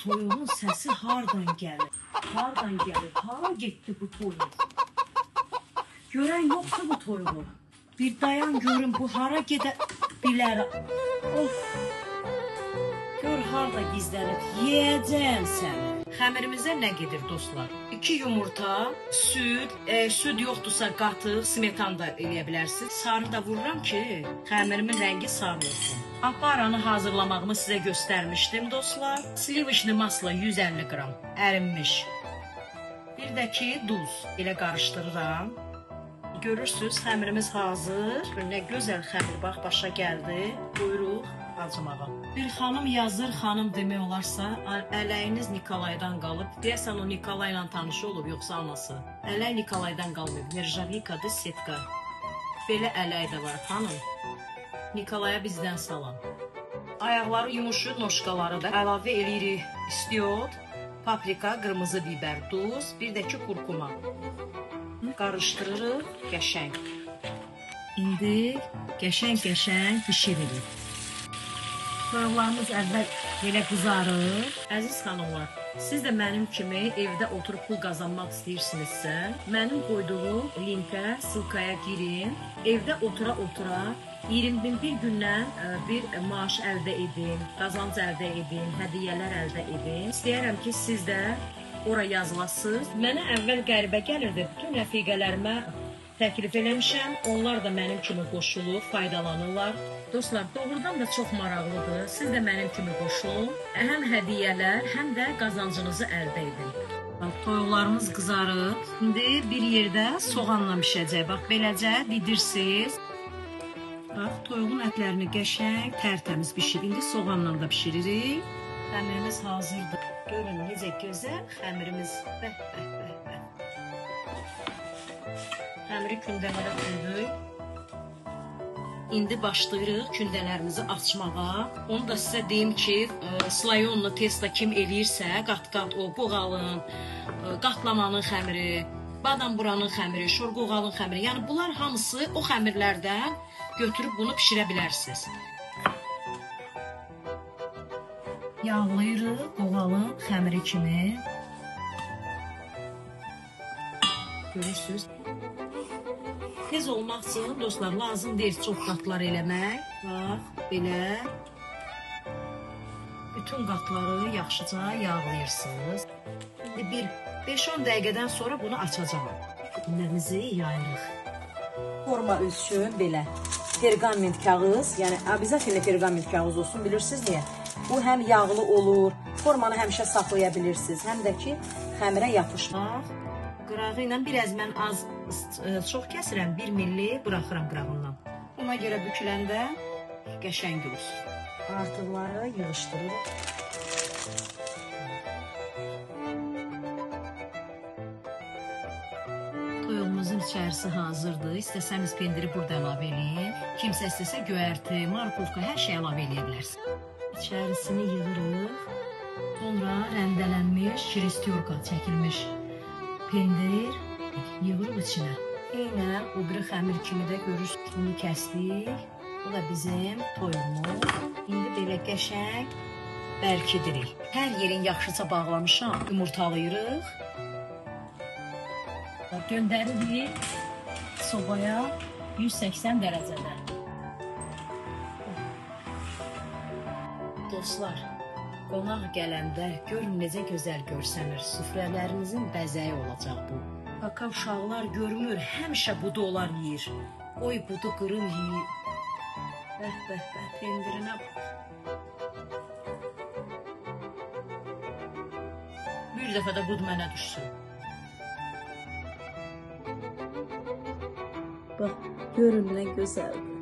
Toyuğun səsi hardan gəlir? Hardan gəlir? Hara getdi bu toyuq? Görən yoxdur bu toyuğu. Bir dayan görün, bu hara gedə bilər. Of! Gör harda gizlənib, yeyəcəyəm səni. Xəmirimizə nə gedir dostlar? 2 yumurta, süd, süd yoxdursa qatıq, smetan da eləyə bilərsiniz. Sarı da vururam ki, xəmirimin rəngi sarı olsun. Aparanı hazırlamağımı sizə göstərmişdim dostlar. Slivoçni masla 150 qram ərinmiş. Bir də ki duz. Belə qarışdırıram. Görürsünüz, xəmirimiz hazır. Nə gözəl xəmir, bax başa gəldi. Buyuruq acımağa. Bir xanım yazır, xanım demək olarsa, ələyiniz Nikolaydan qalıb. Deyəsən o Nikolayla tanışı olub, yoxsa anası. Ələk Nikolaydan qalmayıb. Nerjavikadır, setka. Belə ələk də var, xanım. Nikolaya bizdən salam. Ayaqları yumuşur, noşkaları da. Əlavə eləyirik istiot, paprika, qırmızı biber, duz, bir də ki kurkuma. Qarışdırırıq qəşəng. İndi qəşəng-qəşəng bişiririk. Toyuqlarımız əvvəl belə qızarır. Əziz xanımlar, siz də mənim kimi evdə oturub pul qazanmaq istəyirsinizsə, mənim qoyduğum linkə, sılkaya girin. Evdə otura-otura 21 gündən bir maaş əldə edin, qazanc əldə edin, hədiyyələr əldə edin. İstəyirəm ki, siz də ora yazılasınız. Mənə əvvəl qəribə gəlirdi. Bütün rəfiqələrimə təklif eləmişəm. Onlar da mənim kimi qoşulub, faydalanırlar. Dostlar, doğrudan da çox maraqlıdır. Siz də mənim kimi qoşulun. Həm hədiyyələr, həm də qazancınızı əldə edin. Toyuqlarımız qızarıb. İndi bir yerdə soğanla bişəcək. Bax, beləcə didirsiniz. Bax, toyuğun ətlərini qəşəng, tərtəmiz bişir. İndi soğanla da bişiririk. Xəmirimiz hazırdır. Görün necə gözəl xəmirimiz. Bəh, bəh, bəh, bəh. Xəmiri kündələrə qoyduq. İndi başlayırıq kündələrimizi açmağa. Onu da sizə deyim ki, slayonlu testa kim eləyirsə, qat-qat o qoğalın, qatlamanın xəmiri, badamburanın xəmiri, şorqoğalın xəmiri. Yəni bunlar hamısı o xəmirlərdən götürüb bunu bişirə bilərsiniz. Yağlayırıq qoğalın xəmiri kimi. Görürsünüz. Tez olmaq üçün dostlar, lazım deyil çox qatlar eləmək. Bax, belə. Bütün qatları yaxşıca yağlayırsınız. İndi bir 5-10 dəqiqədən sonra bunu açacağam. Gündəmizi yayırıq. Forma üçün belə perqament kağız, yəni obязательно perqament kağız olsun, bilirsiniz niyə? Bu həm yağlı olur, formanı həmişə saxlaya bilirsiniz, həm də ki xəmirə yapışmaz. Qırağı ilə biraz mən az çox kəsirəm, 1 milli buraxıram qırağından. Ona görə büküləndə qəşəng olsun. Artıqları yığışdırırıq. Toyuğumuzun içərisi hazırdır. İstəsəniz pendiri burada əlavə eləyin. Kimsə istəsə göyərti, markovka, hər şey əlavə eləyə bilərsiniz. İçərisini yığırıq. Sonra rəndələnmiş, şiristyorka çəkilmiş pendir yığırıq içinə. Eynən o biri xəmir kimi də görürsünüz. Bunu kəsdik. Bu da bizim toyuğumuz. İndi belə qəşəng bərkidirik. Hər yerin yaxşıca bağlamışam. Yumurtalayırıq. Göndəririk sobaya 180 dərəcədə. Dostlar, qonaq gələndə görün necə gözəl görsənir. Süfrələrinizin bəzəyi olacaq bu. Baka uşaqlar görmür, həmişə budu onlar yeyir. Oy budu qırım yeyir. Bəh, bəh, bəh, pendirinə bax. Bir dəfə də bud mənə düşsün. Bax, görün nə gözəldir.